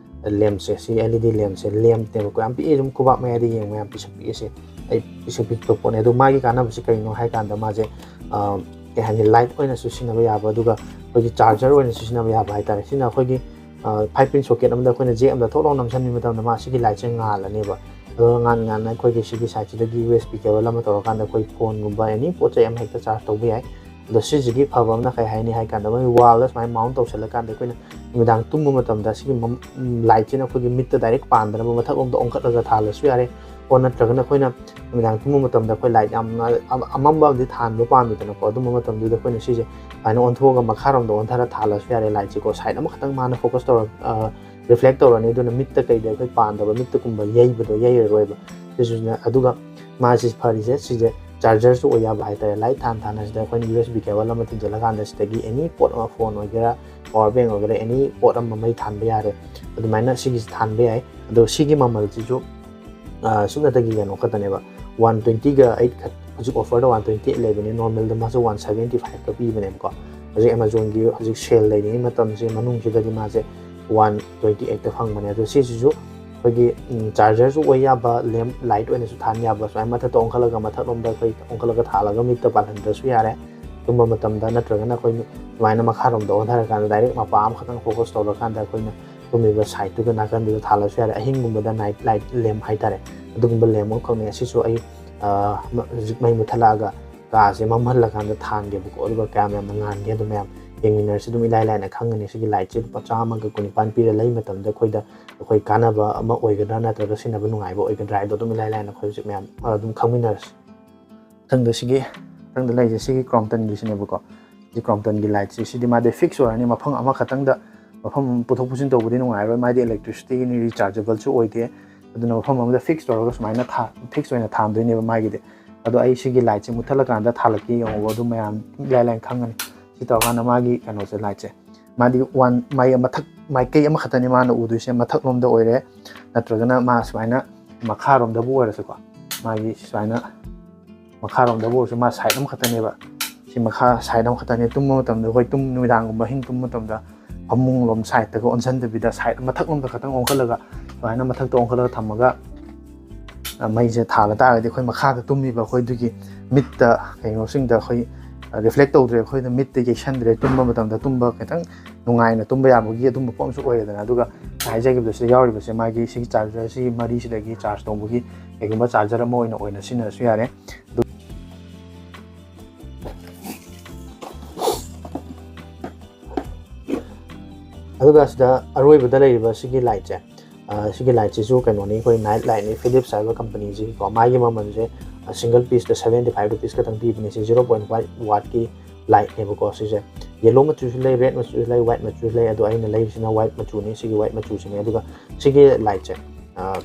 ꯂꯦꯝꯞꯁꯦ, ꯁꯤ LED ꯂꯦꯝꯞꯁꯦ, ꯂꯦꯝꯞꯅꯦꯕꯀꯣ꯫ ꯌꯥꯝ ꯄꯤꯛꯑꯦ, ꯁꯨꯝ ꯈꯨꯕꯥꯛ ꯃꯌꯥꯗ ꯌꯦꯡꯕ ꯌꯥꯝ ꯄꯤꯁꯛ ꯄꯤꯛꯑꯦꯁꯦ, ꯑꯩ ꯄꯤꯁꯛ ꯄꯤꯛꯄ ꯄꯣꯠꯅꯦ꯫ ꯑꯗꯣ ꯃꯥꯒꯤ ꯀꯥꯟꯅꯕꯁꯤ ꯀꯩꯅꯣ ꯍꯥꯏ ꯀꯥꯟꯗ, ꯃꯥꯁꯦ, ꯑ, ꯀꯩ ꯍꯥꯏꯅꯤ, ꯂꯥꯏꯠ ꯑꯣꯏꯅꯁꯨ ꯁꯤꯖꯤꯟꯅꯕ ꯌꯥꯕ, ꯑꯗꯨꯒ ꯑꯩꯈꯣꯏꯒꯤ ꯆꯥꯔꯖꯔ ꯑꯣꯏꯅꯁꯨ ꯁꯤꯖꯤꯟꯅꯕ ꯌꯥꯕ ꯍꯥꯏꯇꯥꯔꯦ꯫ ꯁꯤꯅ ꯑꯩꯈꯣꯏꯒꯤ, ꯑ, five pin socket ꯑꯃꯗ ꯑꯩꯈꯣꯏꯅ ꯖꯦꯛ ꯑꯃꯗ ꯊꯣꯛ ꯂꯥꯎꯅ ꯅꯝꯁꯤꯟꯕ ꯃꯇꯝꯗ ꯃꯥ ꯁꯤꯒꯤ ꯂꯥꯏꯠꯁꯦ ꯉꯥꯜꯂꯅꯦꯕ꯫ ꯑꯗꯨꯒ ꯉꯥꯟ ꯉꯥꯟꯅ ꯑꯩꯈꯣꯏꯒꯤ ꯁꯤꯒꯤ ꯁꯥꯏꯠꯁꯤꯗꯒꯤ USB cable ꯑꯃ ꯇꯧꯔꯀꯥꯟꯗ ꯑꯩꯈꯣꯏ ꯐꯣꯟꯒꯨꯝꯕ ꯑꯦꯅꯤ ꯄꯣꯠ ꯆꯩ ꯑꯃ ꯍꯦꯛꯇ ꯆꯥꯔꯖ ꯇꯧꯕ ꯌꯥꯏ꯫ ꯑꯗꯣ ꯁꯤꯁꯤꯒꯤ ꯐꯕ ꯑꯃꯅ ꯀꯩ ꯍꯥꯏꯅꯤ ꯍꯥꯏ ꯀꯥꯟꯗ, ꯃꯣꯏ ꯋꯥꯜꯗ ꯁꯨꯃꯥꯏꯅ ꯃꯥꯎꯟ ꯇꯧꯁꯜꯂꯀꯥꯟꯗ ꯑꯩꯈꯣꯏꯅ ꯅꯨꯃꯤꯗꯥꯡ ꯇꯨꯝꯕ ꯃꯇꯝꯗ ꯁꯤꯒꯤ ꯃꯝ-, ꯎꯝ, ꯂꯥꯏꯠꯁꯤꯅ ꯑꯩꯈꯣꯏꯒꯤ ꯃꯤꯠꯇ ꯗꯥꯏꯔꯦꯛ ꯄꯥꯟꯗꯅꯕ ꯃꯊꯛꯂꯣꯝꯗ ꯑꯣꯟꯈꯠꯂꯒ ꯊꯥꯜꯂꯁꯨ ꯌꯥꯔꯦ꯫ ꯑꯣꯔ ꯅꯠꯇ꯭ꯔꯒꯅ ꯑꯩꯈꯣꯏꯅ ꯅꯨꯃꯤꯗꯥꯡ ꯇꯨꯝꯕ ꯃꯇꯝꯗ ꯑꯩꯈꯣꯏ ꯂꯥꯏꯠ ꯌꯥꯝꯅ ꯑꯃ-, ꯑꯃꯝꯕ ꯑꯃꯗꯤ ꯊꯥꯟꯕ ꯄꯥꯝꯃꯤꯗꯅꯀꯣ꯫ ꯑꯗꯨꯝꯕ ꯃꯇꯝꯗꯨꯗ ꯑꯩꯈꯣꯏꯅ ꯁꯤꯁꯦ ꯁꯨꯃꯥꯏꯅ ꯑꯣꯟꯊꯣꯛꯑꯒ ꯃꯈꯥꯔꯣꯝꯗ ꯑꯣꯟꯊꯔ ꯊꯥꯜꯂꯁꯨ ꯌꯥꯔꯦ꯫ ꯂꯥꯏꯠꯁꯤꯀꯣ ꯁꯥꯏꯠ ꯑꯃꯈꯛꯇꯪ ꯃꯥꯅ ꯐꯣꯀꯁ ꯇꯧꯔ, ꯑ, ꯔꯤꯐ꯭ꯂꯦꯛ ꯇꯧꯔꯅꯤ꯫ ꯑꯗꯨꯅ ꯃꯤꯠꯇ ꯀꯩꯗ ꯑꯩꯈꯣꯏ ꯄꯥꯟꯗꯕ, ꯃꯤꯠꯇ ꯀꯨꯝꯕ ꯌꯩꯕꯗꯣ ꯌꯩꯔꯔꯣꯏꯕ꯫ ꯁꯤꯁꯤꯅ, ꯑꯗꯨꯒ ꯃꯥꯁꯤ ꯐꯔꯤꯁꯦ, ꯁꯤꯁꯦ ꯆꯥꯔꯖꯔꯁꯨ ꯑꯣꯏ ꯌꯥꯕ ꯍꯥꯏꯇꯥꯔꯦ꯫ ꯂꯥꯏꯠ ꯊꯥꯟ ꯊꯥꯅ ꯁꯤꯗ ꯑꯩꯈꯣꯏꯅ USB cable ꯑꯃ ꯊꯤꯟꯖꯤꯜꯂꯀꯥꯟꯗ ꯁꯤꯗꯒꯤ ꯑꯦꯅꯤ ꯄꯣꯠ ꯑꯃ, ꯐꯣꯟ ꯑꯣꯏꯒꯦꯔꯥ, ꯄꯋꯥꯔ ꯕꯦꯡ ꯑꯣꯏꯒꯦꯔꯥ, ꯑꯦꯅꯤ ꯄꯣꯠ ꯑꯃ ꯃꯩ ꯊꯥꯟꯕ ꯌꯥꯔꯦ꯫ ꯑꯗꯨꯃꯥꯏꯅ ꯁꯤꯒꯤꯁꯤ ꯊꯥꯟꯕ ꯌꯥꯏ꯫ ꯑꯗꯣ ꯁꯤꯒꯤ ꯃꯃꯜꯁꯤꯁꯨ, ꯑ, ꯁꯨꯞꯅꯇꯒꯤ ꯀꯩꯅꯣ ꯈꯛꯇꯅꯦꯕ, one twenty-ꯒ eight ꯈꯛ, ꯍꯧꯖꯤꯛ offer-ꯗ one twenty-eight ꯂꯩꯕꯅꯦ, normal-ꯗ ꯃꯥꯁꯦ one seventy-five-ꯀ ꯄꯤꯕꯅꯦꯕꯀꯣ꯫ ꯍꯧꯖꯤꯛ Amazon-ꯒꯤ ꯍꯧꯖꯤꯛ sale ꯂꯩꯔꯤꯉꯩ ꯃꯇꯝꯁꯦ ꯃꯅꯨꯡꯁꯤꯗꯗꯤ ꯃꯥꯁꯦ ꯋꯥꯟ ꯇ꯭ꯋꯦꯟꯇꯤ ꯑꯩꯠꯇ ꯐꯪꯕꯅꯦ꯫ ꯑꯗꯣ ꯁꯤꯁꯤꯁꯨ ꯑꯩꯈꯣꯏꯒꯤ ꯆꯥꯔꯖꯔꯁꯨ ꯑꯣꯏ ꯌꯥꯕ, ꯂꯦꯝ ꯂꯥꯏꯠ ꯑꯣꯏꯅꯁꯨ ꯊꯥꯟ ꯌꯥꯕ, ꯁꯨꯃꯥꯏꯅ ꯃꯊꯛꯇ ꯑꯣꯟꯈꯠꯂꯒ ꯃꯊꯛꯂꯣꯝꯗ ꯑꯩꯈꯣꯏ ꯑꯣꯟꯈꯠꯂꯒ ꯊꯥꯜꯂꯒ ꯃꯤꯠꯇ ꯄꯥꯜꯍꯟꯗ꯭ꯔꯁꯨ ꯌꯥꯔꯦ꯫ ꯇꯨꯝꯕ ꯃꯇꯝꯗ ꯅꯠꯇ꯭ꯔꯒꯅ ꯑꯩꯈꯣꯏ ꯁꯨꯃꯥꯏꯅ ꯃꯈꯥꯔꯣꯝꯗ ꯑꯣꯟꯊꯔꯀꯥꯟꯗ ꯗꯥꯏꯔꯦꯛ ꯃꯄꯥ ꯑꯃꯈꯛꯇꯪ ꯐꯣꯀꯁ ꯇꯧꯔꯀꯥꯟꯗ ꯑꯩꯈꯣꯏꯅ ꯇꯨꯝꯃꯤꯕ ꯁꯥꯏꯠꯇꯨꯒ ꯅꯥꯀꯟꯗꯨꯗ ꯊꯥꯜꯂꯁꯨ ꯌꯥꯔꯦ꯫ ꯑꯍꯤꯡꯒꯨꯝꯕꯗ ꯅꯥꯏꯠ ꯂꯥꯏꯠ ꯂꯦꯝ ꯍꯥꯏꯇꯥꯔꯦ, ꯑꯗꯨꯒꯨꯝꯕ ꯂꯦꯝ ꯑꯃꯈꯛꯅꯦ꯫ ꯑꯁꯤꯁꯨ ꯑꯩ ꯍꯧꯖꯤꯛ ꯃꯩ ꯃꯨꯠꯊꯠꯂꯛꯑꯒ ꯀꯥꯁꯦ ꯃꯝꯍꯜꯂꯀꯥꯟꯗ ꯊꯥꯟꯒꯦꯕꯀꯣ꯫ ꯑꯗꯨꯒ ꯀꯌꯥꯝ ꯌꯥꯝꯅ ꯉꯥꯟꯒꯦ ꯑꯗꯨ ꯃꯌꯥꯝ ꯌꯦꯡꯃꯤꯟꯅꯔꯁꯤ꯫ ꯑꯗꯨꯝ ꯏꯂꯥꯏ ꯂꯥꯏꯅ ꯈꯪꯒꯅꯤ꯫ ꯁꯤꯒꯤ ꯂꯥꯏꯠꯁꯦ ꯂꯨꯄꯥ ꯆꯥꯝꯃꯒ ꯀꯨꯟꯅꯤꯄꯥꯟ ꯄꯤꯔ ꯂꯩ ꯃꯇꯝꯗ ꯑꯩꯈꯣꯏꯗ ꯑꯩꯈꯣꯏ ꯀꯥꯟꯅꯕ ꯑꯃ ꯑꯣꯏꯒꯗ꯭ꯔꯥ ꯅꯠꯇ꯭ꯔꯒ ꯁꯤꯖꯤꯟꯅꯕ ꯅꯨꯡꯉꯥꯏꯕ ꯑꯣꯏꯒꯗ꯭ꯔꯥ ꯍꯥꯏꯗꯣ ꯑꯗꯨꯝ ꯏꯂꯥꯏ ꯂꯥꯏꯅ ꯑꯩꯈꯣꯏ ꯍꯧꯖꯤꯛ ꯃꯌꯥꯝ ꯑꯗꯨꯝ ꯈꯪꯃꯤꯟꯅꯔꯁꯤ꯫ ꯃꯊꯪꯗ ꯁꯤꯒꯤ ꯃꯊꯪꯗ ꯂꯩꯁꯦ ꯁꯤꯒꯤ ꯀ꯭ꯔꯣꯝꯇꯟꯒꯤꯁꯤꯅꯦꯕꯀꯣ꯫ ꯁꯤ ꯀ꯭ꯔꯣꯝꯇꯟꯒꯤ ꯂꯥꯏꯠꯁꯦ ꯁꯤꯗꯤ ꯃꯥꯗꯤ ꯐꯤꯛꯁ ꯑꯣꯏꯔꯅꯤ, ꯃꯐꯝ ꯑꯃꯈꯛꯇꯪꯗ ꯃꯐꯝ ꯄꯨꯊꯣꯛ ꯄꯨꯁꯤꯟ ꯇꯧꯕꯗꯤ ꯅꯨꯡꯉꯥꯏꯔꯣꯏ, ꯃꯥꯗꯤ ꯏꯂꯦꯛꯇ꯭ꯔꯤꯁꯤꯇꯤꯒꯤꯅꯤ, ꯔꯤꯆꯥꯔꯖꯦꯕꯜꯁꯨ ꯑꯣꯏꯗꯦ꯫ ꯑꯗꯨꯅ ꯃꯐꯝ ꯑꯃꯗ ꯐꯤꯛꯁ ꯇꯧꯔꯒ ꯁꯨꯃꯥꯏꯅ ꯊꯥ ꯐꯤꯛꯁ ꯑꯣꯏꯅ ꯊꯥꯟꯗꯣꯏꯅꯦꯕ ꯃꯥꯒꯤꯗꯤ꯫ ꯑꯗꯣ ꯑꯩ ꯁꯤꯒꯤ ꯂꯥꯏꯠꯁꯦ ꯃꯨꯠꯊꯠꯂꯀꯥꯟꯗ ꯊꯥꯜꯂꯛꯀꯦ ꯌꯦꯡꯉꯣꯕ꯫ ꯑꯗꯨ ꯃꯌꯥꯝ ꯏꯂꯥꯏ ꯂꯥꯏꯅ ꯈꯪꯒꯅꯤ꯫ ꯁꯤ ꯇꯧꯔꯀꯥꯟꯗ ꯃꯥꯒꯤ ꯀꯩꯅꯣꯁꯦ ꯂꯥꯏꯠꯁꯦ ꯃꯥꯗꯤ ꯋꯥꯟ ꯃꯥꯏ ꯃꯊꯛ ꯃꯥꯏꯀꯩ ꯑꯃꯈꯛꯇꯅꯤ ꯃꯥꯅ ꯎꯗꯣꯏꯁꯦ, ꯃꯊꯛꯂꯣꯝꯗ ꯑꯣꯏꯔꯦ ꯅꯠꯇ꯭ꯔꯒꯅ ꯃꯥ ꯁꯨꯃꯥꯏꯅ ꯃꯈꯥꯔꯣꯝꯗꯕꯨ ꯑꯣꯏꯔꯁꯨꯀꯣ꯫ ꯃꯥꯒꯤ ꯁꯨꯃꯥꯏꯅ ꯃꯈꯥꯔꯣꯝꯗꯕꯨ ꯑꯣꯏꯔꯁꯨ ꯃꯥ ꯁꯥꯏꯠ ꯑꯃꯈꯛꯇꯅꯦꯕ꯫ ꯁꯤ ꯃꯈꯥ ꯁꯥꯏꯠ ꯑꯃꯈꯛꯇꯅꯦ꯫ ꯇꯨꯝꯕ ꯃꯇꯝꯗ ꯑꯩꯈꯣꯏ ꯇꯨꯝ ꯅꯨꯃꯤꯗꯥꯡꯒꯨꯝꯕ ꯑꯍꯤꯡ ꯇꯨꯝꯕ ꯃꯇꯝꯗ ꯐꯃꯨꯡꯂꯣꯝ ꯁꯥꯏꯠꯇꯒ ꯑꯣꯟꯁꯤꯟꯗꯕꯤꯗ ꯁꯥꯏꯠ ꯃꯊꯛꯂꯣꯝꯗ ꯈꯛꯇꯪ ꯑꯣꯟꯈꯠꯂꯒ ꯁꯨꯃꯥꯏꯅ ꯃꯊꯛꯇ ꯑꯣꯟꯈꯠꯂꯒ ꯊꯝꯃꯒ ꯃꯩꯁꯦ ꯊꯥꯜꯂ ꯇꯥꯔꯒꯗꯤ ꯑꯩꯈꯣꯏ ꯃꯈꯥꯗ ꯇꯨꯝꯃꯤꯕ ꯑꯩꯈꯣꯏꯗꯨꯒꯤ ꯃꯤꯠꯇ ꯀꯩꯅꯣꯁꯤꯡꯗ ꯑꯩꯈꯣꯏ ꯔꯤꯐ꯭ꯂꯦꯛ ꯇꯧꯗ꯭ꯔꯦ, ꯑꯩꯈꯣꯏꯗ ꯃꯤꯠꯇ ꯌꯩꯁꯟꯗ꯭ꯔꯦ꯫ ꯇꯨꯝꯕ ꯃꯇꯝꯗ ꯇꯨꯝꯕ ꯈꯤꯇꯪ ꯅꯨꯡꯉꯥꯏꯅ ꯇꯨꯝꯕ ꯌꯥꯕꯒꯤ ꯑꯗꯨꯝꯕ ꯄꯣꯠ ꯑꯃꯁꯨ ꯑꯣꯏꯔꯦꯗꯅ꯫ ꯑꯗꯨꯒ ꯍꯥꯏꯖꯈꯤꯕꯗ ꯁꯤꯗ ꯌꯥꯎꯔꯤꯕꯁꯦ ꯃꯥꯒꯤ ꯁꯤꯒꯤ ꯆꯥꯔꯖꯔꯁꯤ ꯃꯔꯤꯁꯤꯗꯒꯤ ꯆꯥꯔꯖ ꯇꯧꯕꯒꯤ ꯀꯩꯒꯨꯝꯕ ꯆꯥꯔꯖꯔ ꯑꯃ ꯑꯣꯏꯅ ꯑꯣꯏꯅ ꯁꯤꯖꯤꯟꯅꯔꯁꯨ ꯌꯥꯔꯦ꯫ ꯑꯗꯨꯒ ꯁꯤꯗ ꯑꯔꯣꯏꯕꯗ ꯂꯩꯔꯤꯕ ꯁꯤꯒꯤ ꯂꯥꯏꯠꯁꯦ, ꯁꯤꯒꯤ ꯂꯥꯏꯠꯁꯤꯁꯨ ꯀꯩꯅꯣꯅꯤ, ꯑꯩꯈꯣꯏ ꯅꯥꯏꯠ ꯂꯥꯏꯠꯅꯤ, ꯐꯤꯂꯤꯞꯁ ꯍꯥꯏꯕ ꯀꯝꯄꯅꯤꯁꯤꯒꯤꯀꯣ꯫ ꯃꯥꯒꯤ ꯃꯃꯜꯁꯦ ꯁꯤꯡꯒꯜ ꯄꯤꯁꯇ ꯁꯕꯦꯟꯇꯤ ꯐꯥꯏꯚ ꯔꯨꯄꯤꯁ ꯈꯛꯇꯪ ꯄꯤꯕꯅꯦ꯫ ꯁꯤ ꯖꯤꯔꯣ ꯄꯣꯏꯟ ꯐꯥꯏꯚ ꯋꯥꯠꯀꯤ ꯂꯥꯏꯠꯅꯦꯕꯀꯣ꯫ ꯁꯤꯁꯦ ꯌꯦꯂꯣ ꯃꯆꯨꯁꯨ ꯂꯩ, ꯔꯦꯗ ꯃꯆꯨꯁꯨ ꯂꯩ, ꯋꯥꯏꯠ ꯃꯆꯨꯁꯨ ꯂꯩ꯫ ꯑꯗꯣ ꯑꯩꯅ ꯂꯩꯔꯤꯁꯤꯅ ꯋꯥꯏꯠ ꯃꯆꯨꯅꯤ꯫ ꯁꯤꯒꯤ ꯋꯥꯏꯠ ꯃꯆꯨꯁꯤꯅꯦ꯫ ꯑꯗꯨꯒ ꯁꯤꯒꯤ ꯂꯥꯏꯠꯁꯦ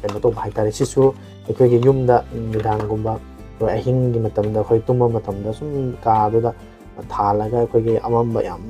ꯀꯩꯅꯣ ꯇꯧꯕ ꯍꯥꯏꯇꯥꯔꯦ, ꯁꯤꯁꯨ ꯑꯩꯈꯣꯏꯒꯤ ꯌꯨꯝꯗ ꯅꯨꯃꯤꯗꯥꯡꯒꯨꯝꯕ ꯑꯩꯈꯣꯏ ꯑꯍꯤꯡꯒꯤ ꯃꯇꯝꯗ ꯑꯩꯈꯣꯏ ꯇꯨꯝꯕ ꯃꯇꯝꯗ ꯁꯨꯝ ꯀꯥꯗꯨꯗ ꯊꯥꯜꯂꯒ ꯑꯩꯈꯣꯏꯒꯤ ꯑꯃꯝꯕ ꯌꯥꯝ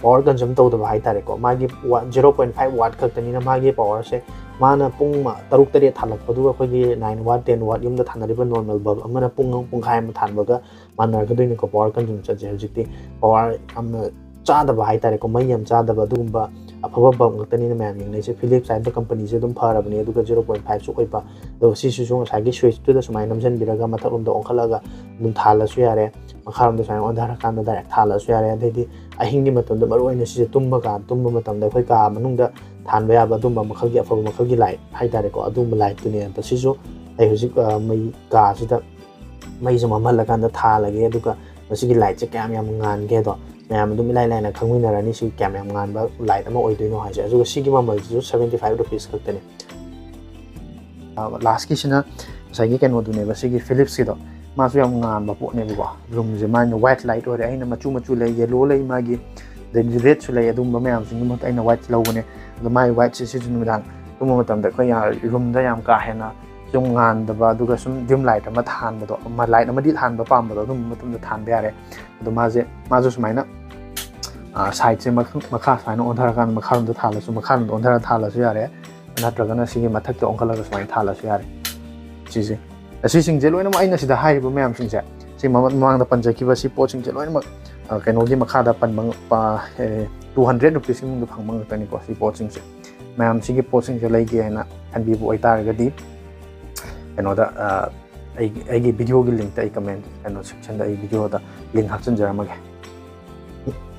ꯄꯥꯋꯔ ꯀꯟꯖꯨꯝ ꯇꯧꯗꯕ ꯍꯥꯏꯇꯥꯔꯦꯀꯣ꯫ ꯃꯥꯒꯤ ꯖꯤꯔꯣ ꯄꯣꯏꯟ ꯐꯥꯏꯚ ꯋꯥꯠ ꯈꯛꯇꯅꯤꯅ ꯃꯥꯒꯤ ꯄꯥꯋꯔꯁꯦ ꯃꯥꯅ ꯄꯨꯡ ꯇꯔꯨꯛ ꯇꯔꯦꯠ ꯊꯥꯜꯂꯛꯄꯗꯨꯒ ꯑꯩꯈꯣꯏꯒꯤ ꯅꯥꯏꯟ ꯋꯥꯠ ꯇꯦꯟ ꯋꯥꯠ ꯌꯨꯝꯗ ꯊꯥꯅꯔꯤꯕ ꯅꯣꯔꯃꯦꯜ ꯕꯜꯕ ꯑꯃꯅ ꯄꯨꯡ ꯑꯃ ꯄꯨꯡꯈꯥꯏ ꯑꯃ ꯊꯥꯟꯕꯒ ꯃꯥꯟꯅꯔꯛꯀꯗꯣꯏꯅꯤꯀꯣ ꯄꯥꯋꯔ ꯀꯟꯖꯨꯝꯁꯟꯁꯦ꯫ ꯍꯧꯖꯤꯛꯇꯤ ꯄꯥꯋꯔ ꯌꯥꯝꯅ ꯆꯥꯗꯕ ꯍꯥꯏꯇꯥꯔꯦꯀꯣ, ꯃꯩ ꯌꯥꯝ ꯆꯥꯗꯕ ꯑꯗꯨꯒꯨꯝꯕ ꯑꯐꯕ bulb ꯉꯥꯛꯇꯅꯤꯅ ꯃꯌꯥꯝ ꯌꯦꯡꯅꯩꯁꯦ꯫ Philips ꯍꯥꯏꯕ companyꯁꯦ ꯑꯗꯨꯝ ꯐꯔꯕꯅꯦ, ꯑꯗꯨꯒ zero point fiveꯁꯨ ꯑꯣꯏꯕ꯫ ꯑꯗꯨꯒ ꯁꯤꯁꯤꯁꯨ ꯉꯁꯥꯏꯒꯤ switchꯇꯨꯗ ꯁꯨꯃꯥꯏꯅ ꯅꯝꯁꯤꯟꯕꯤꯔꯒ ꯃꯊꯛꯂꯣꯝꯗ ꯑꯣꯟꯈꯠꯂꯒ ꯑꯗꯨꯝ ꯊꯥꯜꯂꯁꯨ ꯌꯥꯔꯦ, ꯃꯈꯥꯔꯣꯝꯗ ꯁꯨꯃꯥꯏꯅ ꯑꯣꯟꯊꯔꯀꯥꯟꯗ direct ꯊꯥꯜꯂꯁꯨ ꯌꯥꯔꯦ꯫ ꯑꯗꯩꯗꯤ ꯑꯍꯤꯡꯒꯤ ꯃꯇꯝꯗ ꯃꯔꯨ ꯑꯣꯏꯅ ꯁꯤꯁꯦ ꯇꯨꯝꯕ ꯀꯥꯟ, ꯇꯨꯝꯕ ꯃꯇꯝꯗ ꯑꯩꯈꯣꯏ ꯀꯥ ꯃꯅꯨꯡꯗ ꯊꯥꯟꯕ ꯌꯥꯕ ꯑꯗꯨꯝꯕ ꯃꯈꯜꯒꯤ, ꯑꯐꯕ ꯃꯈꯜꯒꯤ light ꯍꯥꯏꯇꯥꯔꯦꯀꯣ, ꯑꯗꯨꯒꯨꯝꯕ lightꯇꯨꯅꯦ꯫ ꯑꯗꯣ ꯁꯤꯁꯨ ꯑꯩ ꯍꯧꯖꯤꯛ, ꯑ, ꯃꯩ ꯀꯥꯁꯤꯗ ꯃꯩꯁꯦ ꯃꯝꯍꯜꯂꯀꯥꯟꯗ ꯊꯥꯜꯂꯒꯦ, ꯑꯗꯨꯒ ꯃꯁꯤꯒꯤ lightꯁꯦ ꯀꯌꯥꯝ ꯌꯥꯝ ꯉꯥꯟꯒꯦꯗꯣ ꯃꯌꯥꯝ ꯑꯗꯨꯝ ꯏꯂꯥꯏ ꯂꯥꯏꯅ ꯈꯪꯃꯤꯟꯅꯔꯅꯤ, ꯁꯤ ꯀꯌꯥꯝ ꯌꯥꯝ ꯉꯥꯟꯕ light ꯑꯃ ꯑꯣꯏꯗꯣꯏꯅꯣ ꯍꯥꯏꯁꯦ꯫ ꯑꯗꯨꯒ ꯁꯤꯒꯤ ꯃꯃꯜꯁꯤꯁꯨ seventy five rupees ꯈꯛꯇꯅꯤ꯫ ꯑ, lastꯀꯤꯁꯤꯅ ꯉꯁꯥꯏꯒꯤ ꯀꯩꯅꯣꯗꯨꯅꯦꯕ, ꯁꯤꯒꯤ Philipsꯀꯤꯗꯣ꯫ ꯃꯥꯁꯨ ꯌꯥꯝ ꯉꯥꯟꯕ ꯄꯣꯠꯅꯦꯕꯀꯣ꯫ Roomꯁꯦ ꯃꯥꯒꯤ white light ꯑꯣꯏꯔꯦ꯫ ꯑꯩꯅ ꯃꯆꯨ ꯃꯆꯨ ꯂꯩ, yellow ꯂꯩ, ꯃꯥꯒꯤ, ꯑꯗꯩꯗꯤ redꯁꯨ ꯂꯩ꯫ ꯑꯗꯨꯒꯨꯝꯕ ꯃꯌꯥꯝꯁꯤꯡꯒꯤ ꯃꯍꯨꯠꯇ ꯑꯩꯅ white ꯂꯧꯕꯅꯦ꯫ ꯑꯗꯣ ꯃꯥꯒꯤ whiteꯁꯦ ꯁꯤꯁꯨ ꯅꯨꯃꯤꯗꯥꯡ ꯇꯨꯝꯕ ꯃꯇꯝꯗ ꯑꯩꯈꯣꯏ ꯌꯥ-, roomꯗ ꯌꯥꯝ ꯀꯥ ꯍꯦꯟꯅ ꯁꯨꯝ ꯉꯥꯟꯗꯕ, ꯑꯗꯨꯒ ꯁꯨꯝ dim light ꯑꯃ ꯊꯥꯟꯕꯗꯣ, ꯑꯃ light ꯑꯃꯗꯤ ꯊꯥꯟꯕ ꯄꯥꯝꯕꯗꯣ, ꯑꯗꯨꯝꯕ ꯃꯇꯝꯗ ꯊꯥꯟꯕ ꯌꯥꯔꯦ꯫ ꯑꯗꯣ ꯃꯥꯁꯦ, ꯃꯥꯁꯨ ꯁꯨꯃꯥꯏꯅ, ꯑ, sideꯁꯦ ꯃꯈ-, ꯃꯈꯥ ꯁꯨꯃꯥꯏꯅ ꯑꯣꯟꯊꯔꯀꯥꯟꯗ ꯃꯈꯥꯔꯣꯝꯗ ꯊꯥꯜꯂꯁꯨ, ꯃꯈꯥꯔꯣꯝꯗ ꯑꯣꯟꯊꯔ ꯊꯥꯜꯂꯁꯨ ꯌꯥꯔꯦ, ꯅꯠꯇ꯭ꯔꯒꯅ ꯁꯤꯒꯤ ꯃꯊꯛꯇ ꯑꯣꯟꯈꯠꯂꯒ ꯁꯨꯃꯥꯏꯅ ꯊꯥꯜꯂꯁꯨ ꯌꯥꯔꯦ꯫ ꯁꯤꯁꯦ, ꯑꯁꯤꯁꯤꯡꯁꯦ ꯂꯣꯏꯅꯃꯛ ꯑꯩꯅ ꯁꯤꯗ ꯍꯥꯏꯔꯤꯕ ꯃꯌꯥꯝꯁꯤꯡꯁꯦ, ꯁꯤ ꯃꯃꯥꯡ-, ꯃꯃꯥꯡꯗ ꯄꯟꯖꯈꯤꯕ ꯁꯤ ꯄꯣꯠꯁꯤꯡꯁꯦ ꯂꯣꯏꯅꯃꯛ, ꯑ, ꯀꯩꯅꯣꯒꯤ ꯃꯈꯥꯗ ꯄꯟꯕ ꯉ-, ꯄ-, ꯑꯦ, two hundred rupeesꯀꯤ ꯃꯅꯨꯡꯗ ꯐꯪꯕ ꯉꯥꯛꯇꯅꯤꯀꯣ, ꯁꯤ ꯄꯣꯠꯁꯤꯡꯁꯦ꯫ ꯃꯌꯥꯝ ꯁꯤꯒꯤ ꯄꯣꯠꯁꯤꯡꯁꯦ ꯂꯩꯒꯦ ꯍꯥꯏꯅ ꯈꯟꯕꯤꯕ ꯑꯣꯏꯇꯥꯔꯒꯗꯤ, ꯀꯩꯅꯣꯗ, ꯑ, ꯑꯩꯒꯤ, ꯑꯩꯒꯤ videoꯒꯤ linkꯇ ꯑꯩ comment, ꯀꯩꯅꯣ, sectionꯗ ꯑꯩ videoꯗ link ꯍꯥꯞꯆꯤꯟꯖꯔꯝꯃꯒꯦ꯫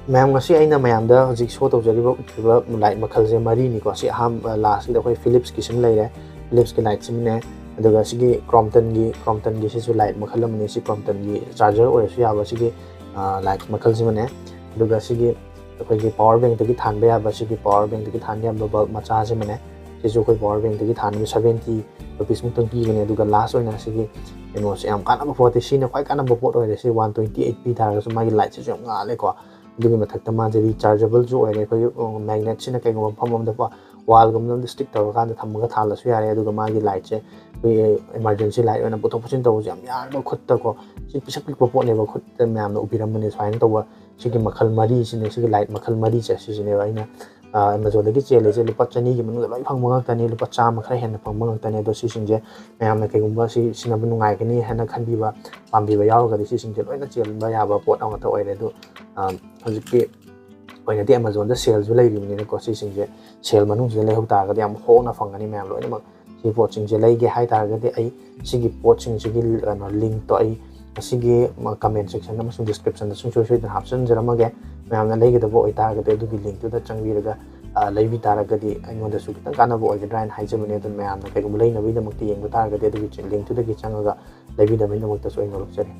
ꯃꯌꯥꯝ, ꯉꯁꯤ ꯑꯩꯅ ꯃꯌꯥꯝꯗ ꯍꯧꯖꯤꯛ show ꯇꯧꯖꯔꯤꯕ, ꯎꯠꯂꯤꯕ light ꯃꯈꯜꯁꯦ ꯃꯔꯤꯅꯤꯀꯣ꯫ ꯁꯤ ꯑꯍꯥꯟꯕ, lastꯀꯤꯗ ꯑꯩꯈꯣꯏ Philipsꯀꯤ ꯁꯤꯃ ꯂꯩꯔꯦ, Philipsꯀꯤ lightꯁꯤꯃꯅꯦ, ꯑꯗꯨꯒ ꯁꯤꯒꯤ Cromptonꯒꯤ, Cromptonꯒꯤꯁꯤꯁꯨ light ꯃꯈꯜ ꯑꯃꯅꯤ꯫ ꯁꯤ Cromptonꯒꯤ charger ꯑꯣꯏꯔꯁꯨ ꯌꯥꯕ ꯁꯤꯒꯤ, ꯑ, light ꯃꯈꯜꯁꯤꯃꯅꯦ꯫ ꯑꯗꯨꯒ ꯁꯤꯒꯤ ꯑꯩꯈꯣꯏꯒꯤ power bankꯇꯒꯤ ꯊꯥꯟꯕ ꯌꯥꯕ, ꯁꯤꯒꯤ power bankꯇꯒꯤ ꯊꯥꯟꯕ ꯌꯥꯕ bulb ꯃꯆꯥꯁꯤꯃꯅꯦ꯫ ꯁꯤꯁꯨ ꯑꯩꯈꯣꯏ power bankꯇꯒꯤ ꯊꯥꯟꯕ seventy rupeesꯃꯨꯛꯇꯪ ꯄꯤꯕꯅꯦ꯫ ꯑꯗꯨꯒ last ꯑꯣꯏꯅ ꯁꯤꯒꯤ ꯀꯩꯅꯣꯁꯦ ꯌꯥꯝ ꯀꯥꯟꯅꯕ ꯄꯣꯠꯇꯤ, ꯁꯤꯅ ꯈ꯭ꯋꯥꯏ ꯀꯥꯟꯅꯕ ꯄꯣꯠ ꯑꯣꯏꯔꯦ꯫ ꯁꯤ one twenty eight ꯄꯤ ꯇꯥꯔꯒꯁꯨ ꯃꯥꯒꯤ lightꯁꯤꯁꯨ ꯌꯥꯝ ꯉꯥꯜꯂꯦꯀꯣ꯫ ꯑꯗꯨꯒꯤ ꯃꯊꯛꯇ ꯃꯥꯁꯦ rechargeableꯁꯨ ꯑꯣꯏꯔꯦ꯫ ꯑꯩꯈꯣꯏꯒꯤ, ꯑ, magnetꯁꯤꯅ ꯀꯩꯒꯨꯝꯕ ꯃꯐꯝ ꯑꯃꯗ ꯀꯣ, wallꯒꯨꯝꯕ ꯑꯃꯗ stick ꯇꯧꯔꯀꯥꯟꯗ ꯊꯝꯃꯒ ꯊꯥꯜꯂꯁꯨ ꯌꯥꯔꯦ꯫ ꯑꯗꯨꯒ ꯃꯥꯒꯤ lightꯁꯦ ꯑꯩꯈꯣꯏꯒꯤ emergency light ꯑꯣꯏꯅ ꯄꯨꯊꯣꯛ ꯄꯨꯁꯤꯟ ꯇꯧꯕꯁꯨ ꯌꯥꯝ ꯌꯥꯡꯕ, ꯈꯨꯠꯇꯀꯣ꯫ ꯁꯤ ꯄꯤꯁꯛ ꯄꯤꯛꯄ ꯄꯣꯠꯅꯦꯕ, ꯈꯨꯠꯇ ꯃꯌꯥꯝꯅ ꯎꯕꯤꯔꯝꯕꯅꯦ ꯁꯨꯃꯥꯏꯅ ꯇꯧꯕ꯫ ꯁꯤꯒꯤ ꯃꯈꯜ ꯃꯔꯤꯁꯤꯅꯦ, ꯁꯤꯒꯤ light ꯃꯈꯜ ꯃꯔꯤꯁꯦ ꯁꯤꯁꯤꯅꯦꯕ ꯑꯩꯅ, ꯑ, Amazonꯗꯒꯤ ꯆꯦꯜꯂꯤꯁꯦ꯫ ꯂꯨꯄꯥ ꯆꯅꯤꯒꯤ ꯃꯅꯨꯡꯗ ꯂꯣꯏ ꯐꯪꯕ ꯉꯥꯛꯇꯅꯤ, ꯂꯨꯄꯥ ꯆꯥꯝꯃ ꯈꯔ ꯍꯦꯟꯅ ꯐꯪꯕ ꯉꯥꯛꯇꯅꯤ꯫ ꯑꯗꯣ ꯁꯤꯁꯤꯡꯁꯦ ꯃꯌꯥꯝꯅ ꯀꯩꯒꯨꯝꯕ ꯁꯤ ꯁꯤꯖꯤꯟꯅꯕ ꯅꯨꯡꯉꯥꯏꯒꯅꯤ ꯍꯥꯏꯅ ꯈꯟꯕꯤꯕ, ꯄꯥꯝꯕꯤꯕ ꯌꯥꯎꯔꯒꯗꯤ ꯁꯤꯁꯤꯡꯁꯦ ꯂꯣꯏꯅ ꯆꯦꯟꯕ ꯌꯥꯕ ꯄꯣꯠ ꯑꯃꯈꯛꯇ ꯑꯣꯏꯔꯦ꯫ ꯑꯗꯨ, ꯑ, ꯍꯧꯖꯤꯛꯀꯤ ꯑꯩꯈꯣꯏꯅꯗꯤ Amazonꯗ saleꯁꯨ ꯂꯩꯔꯤꯕꯅꯤꯅꯀꯣ, ꯁꯤꯁꯤꯡꯁꯦ sale ꯃꯅꯨꯡꯁꯤꯗ ꯂꯩꯍꯧ ꯇꯥꯔꯒꯗꯤ ꯌꯥꯝ ꯍꯣꯡꯅ ꯐꯪꯒꯅꯤ ꯃꯌꯥꯝ ꯂꯣꯏꯅꯃꯛ꯫ ꯁꯤ ꯄꯣꯠꯁꯤꯡꯁꯦ ꯂꯩꯒꯦ ꯍꯥꯏ ꯇꯥꯔꯒꯗꯤ ꯑꯩ ꯁꯤꯒꯤ ꯄꯣꯠꯁꯤꯡꯁꯤꯒꯤ, ꯀꯩꯅꯣ, linkꯇꯣ ꯑꯩ ꯑꯁꯤꯒꯤ comment section ꯑꯃꯁꯨꯡ descriptionꯗ ꯁꯨꯡꯁꯣꯏ ꯁꯣꯏꯗꯅ ꯍꯥꯞꯆꯤꯟꯖꯔꯝꯃꯒꯦ꯫ ꯃꯌꯥꯝꯅ ꯂꯩꯒꯗꯕ ꯑꯣꯏꯇꯥꯔꯒꯗꯤ ꯑꯗꯨꯒꯤ linkꯇꯨꯗ ꯆꯪꯕꯤꯔꯒ, ꯑ, ꯂꯩꯕꯤ ꯇꯥꯔꯒꯗꯤ ꯑꯩꯉꯣꯟꯗꯁꯨ ꯈꯤꯇꯪ ꯀꯥꯟꯅꯕ ꯑꯣꯏꯒꯗ꯭ꯔꯥ ꯍꯥꯏꯅ ꯍꯥꯏꯖꯕꯅꯦ꯫ ꯑꯗꯨꯅ ꯃꯌꯥꯝꯅ ꯀꯩꯒꯨꯝꯕ ꯂꯩꯅꯕꯒꯤꯗꯃꯛꯇ ꯌꯦꯡꯕ ꯇꯥꯔꯒꯗꯤ ꯑꯗꯨꯒꯤ linkꯇꯨꯗꯒꯤ ꯆꯪꯉꯒ ꯂꯩꯕꯤꯅꯕꯒꯤꯗꯃꯛꯇꯁꯨ ꯑꯩ ꯅꯣꯂꯨꯛꯆꯔꯤ꯫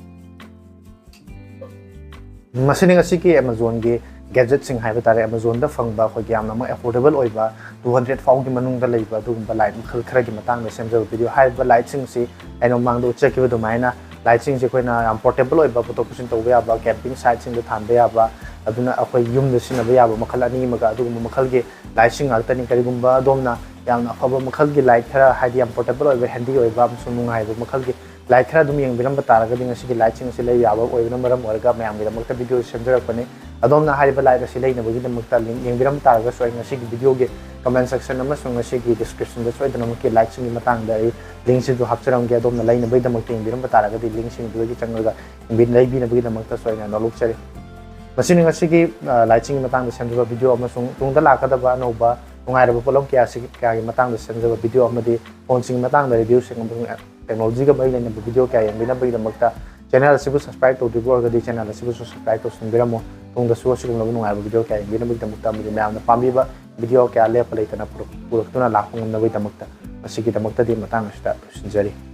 ꯃꯁꯤꯅꯤ ꯉꯁꯤꯒꯤ Amazonꯒꯤ gadgetꯁꯤꯡ ꯍꯥꯏꯕ ꯇꯥꯔꯦ, Amazonꯗ ꯐꯪꯕ ꯑꯩꯈꯣꯏꯒꯤ ꯌꯥꯝꯅꯃꯛ affordable ꯑꯣꯏꯕ two hundred ꯐꯥꯎꯒꯤ ꯃꯅꯨꯡꯗ ꯂꯩꯕ ꯑꯗꯨꯒꯨꯝꯕ light ꯃꯈꯜ ꯈꯔꯒꯤ ꯃꯇꯥꯡꯗ ꯁꯦꯝꯖꯕ video꯫ ꯍꯥꯏꯔꯤꯕ lightꯁꯤꯡꯁꯤ ꯑꯩꯅ ꯃꯃꯥꯡꯗ ꯎꯠꯆꯈꯤꯕ ꯑꯗꯨꯃꯥꯏꯅ lightꯁꯤꯡꯁꯤ ꯑꯩꯈꯣꯏꯅ ꯌꯥꯝ portable ꯑꯣꯏꯕ, ꯄꯨꯊꯣꯛ ꯄꯨꯁꯤꯟ ꯇꯧꯕ ꯌꯥꯕ, camping siteꯁꯤꯡꯗ ꯊꯥꯟꯕ ꯌꯥꯕ, ꯑꯗꯨꯅ ꯑꯩꯈꯣꯏ ꯌꯨꯝꯗ ꯁꯤꯖꯤꯟꯅꯕ ꯌꯥꯕ ꯃꯈꯜ ꯑꯅꯤ ꯑꯃꯒ ꯑꯗꯨꯒꯨꯝꯕ ꯃꯈꯜꯒꯤ lightꯁꯤꯡ ꯉꯥꯛꯇꯅꯤ꯫ ꯀꯔꯤꯒꯨꯝꯕ ꯑꯗꯣꯝꯅ ꯌꯥꯝꯅ ꯑꯐꯕ ꯃꯈꯜꯒꯤ light ꯈꯔ, ꯍꯥꯏꯗꯤ ꯌꯥꯝ portable ꯑꯣꯏꯕ, handy ꯑꯣꯏꯕ ꯑꯃꯁꯨꯡ ꯅꯨꯡꯉꯥꯏꯕ ꯃꯈꯜꯒꯤ light ꯈꯔ ꯑꯗꯨꯝ ꯌꯦꯡꯕꯤꯔꯝꯕ ꯇꯥꯔꯒꯗꯤ ꯉꯁꯤꯒꯤ lightꯁꯤꯡ ꯑꯁꯤ ꯂꯩꯕ ꯌꯥꯕ ꯑꯣꯏꯕꯅ ꯃꯔꯝ ꯑꯣꯏꯔꯒ ꯃꯌꯥꯝꯒꯤꯗꯃꯛꯇ video ꯁꯦꯝꯖꯔꯛꯄꯅꯤ꯫ ꯑꯗꯣꯝꯅ ꯍꯥꯏꯔꯤꯕ light ꯑꯁꯤ ꯂꯩꯅꯕꯒꯤꯗꯃꯛꯇ link ꯌꯦꯡꯕꯤꯔꯝꯕ ꯇꯥꯔꯒꯁꯨ ꯑꯩ ꯉꯁꯤꯒꯤ videoꯒꯤ comment section ꯑꯃꯁꯨꯡ ꯉꯁꯤꯒꯤ descriptionꯗꯁꯨ ꯁꯣꯏꯗꯅꯃꯛꯀꯤ lightꯁꯤꯡꯒꯤ ꯃꯇꯥꯡꯗ ꯑꯩ linkꯁꯤꯡꯗꯨ ꯍꯥꯞꯆꯔꯝꯒꯦ꯫ ꯑꯗꯣꯝꯅ ꯂꯩꯅꯕꯒꯤꯗꯃꯛꯇ ꯌꯦꯡꯕꯤꯔꯝꯕ ꯇꯥꯔꯒꯗꯤ linkꯁꯤꯡꯗꯨꯗꯒꯤ ꯆꯪꯉꯒ ꯌꯦꯡꯕꯤ-, ꯂꯩꯕꯤꯅꯕꯒꯤꯗꯃꯛꯇꯁꯨ ꯑꯩꯅ ꯅꯣꯂꯨꯛꯆꯔꯤ꯫ ꯃꯁꯤꯅꯤ ꯉꯁꯤꯒꯤ, ꯑ, lightꯁꯤꯡꯒꯤ ꯃꯇꯥꯡꯗ ꯁꯦꯝꯖꯕ video ꯑꯃꯁꯨꯡ ꯇꯨꯡꯗ ꯂꯥꯛꯀꯗꯕ ꯑꯅꯧꯕ ꯅꯨꯡꯉꯥꯏꯔꯕ ꯄꯣꯠꯂꯝ ꯀꯌꯥꯁꯤ, ꯀꯌꯥꯒꯤ ꯃꯇꯥꯡꯗ ꯁꯦꯝꯖꯕ video ꯑꯃꯗꯤ phoneꯁꯤꯡꯒꯤ ꯃꯇꯥꯡꯗ reviewꯁꯤꯡ ꯑꯃꯁꯨꯡ technologyꯒ ꯃꯔꯤ ꯂꯩꯅꯕ video ꯀꯌꯥ ꯌꯦꯡꯕꯤꯅꯕꯒꯤꯗꯃꯛꯇ channel ꯑꯁꯤꯕꯨ subscribe ꯇꯧꯗ꯭ꯔꯤꯕ ꯑꯣꯏꯔꯒꯗꯤ channel ꯑꯁꯤꯕꯨꯁꯨ subscribe ꯇꯧꯁꯤꯟꯕꯤꯔꯝꯃꯨ꯫ ꯇꯨꯡꯗꯁꯨ ꯑꯁꯤꯒꯨꯝꯂꯕ ꯅꯨꯡꯉꯥꯏꯕ video ꯀꯌꯥ ꯌꯦꯡꯕꯤꯅꯕꯒꯤꯗꯃꯛꯇ ꯑꯃꯗꯤ ꯃꯌꯥꯝꯅ ꯄꯥꯝꯕꯤꯕ video ꯀꯌꯥ ꯂꯦꯞꯄ ꯂꯩꯇꯅ ꯄꯨꯔꯛ-, ꯄꯨꯔꯛꯇꯨꯅ ꯂꯥꯛꯄ ꯉꯝꯅꯕꯒꯤꯗꯃꯛꯇ ꯃꯁꯤꯒꯤꯗꯃꯛꯇꯗꯤ ꯃꯇꯥꯡ ꯑꯁꯤꯗ ꯂꯣꯏꯁꯤꯟꯖꯔꯤ꯫